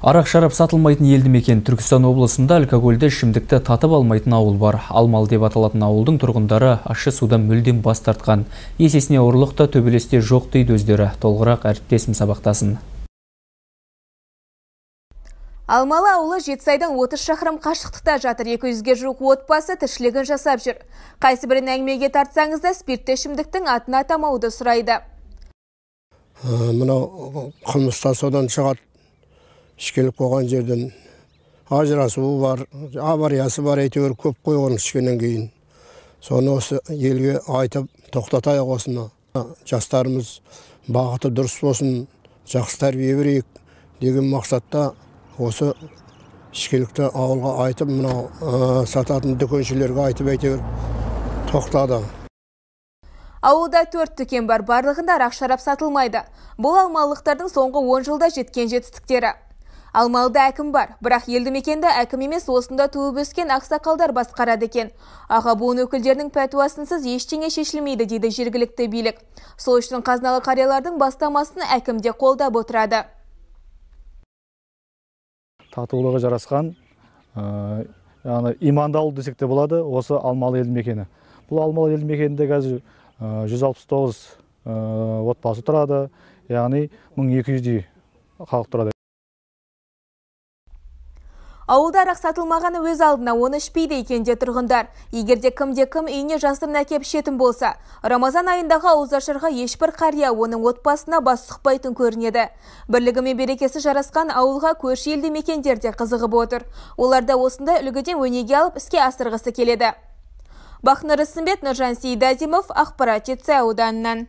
Арақ шарап сатылмайтын елді мекен. Түркістан облысында алкогольді ішімдікті татып алмайтын ауыл бар. Алмалы деп аталатын ауылдың тұрғындары ащы судан мүлдем бас тартқан. Есесіне ұрлық та төбелес те жоқ дейді өздері. Толығырақ әріптесім сабақтасын. Алмалы ауылы Жетісайдан 30 шақырым қашықтықта жатыр. 200-ге жуық отбасы тіршілігін жасап жүр. Қайсы бірін әңгімеге тартсаңыз да спиртті ішімдіктің атын атамауды сұрайды. Мынау қылмыстар содан шығады. Ішкелік болған жерден ажырасуы бар, авариясы бар, әйтеуір көп қойған ішкеннен кейін. Соны осы елге айтып тоқтатайық осыны. Жастарымыз бағыты дұрыс болсын, жақсы тәрбие берейік деген мақсатта осы ішкелікті ауылға айтып, мынау сататын дүкеншілерге айтып әйтеуір тоқтады. Ауылда 4 дүкен бар, барлығында арақ шарап сатылмайды. Бұл алмалылықтардың соңғы 10 жылда жеткен жетістіктері. Алмалыда әкім бар, бірақ елді мекенді әкім емес, осында туып өскен ақсақалдар басқарады екен. Аға буын өкілдерінің пәтуасынсыз ештеңе шешілмейді дейді жергілікті билік. Сол үшін қазыналы қариялардың бастамасын әкім де қолдап отырады. Татулығы жарасқан, яғни иманды ауыл десек те болады, осы Алмалы елді мекені. Бұл Алмалы елді мекенінде қазір 169 отбасы тұрады, яғни 1200-дей халық тұрады. Ауылда арақ сатылмағаны өз алдына, оны ішпейді екен де тұрғындар. Егерде кімде кім үйіне жасырын әкеп ішетін болса, Рамазан айындағы ауызашарға ешбір қария оның отбасына бас сұқпайтын көрінеді. Бірлігі мен берекесі жарасқан ауылға көрші елді мекендер де қызығып отыр. Олар да осындай үлгіден өнеге алып іске асырғысы келеді. Бақнұр Ісімбет, Нұржан Сейдазимов, ақпарат Жетісай ауданынан.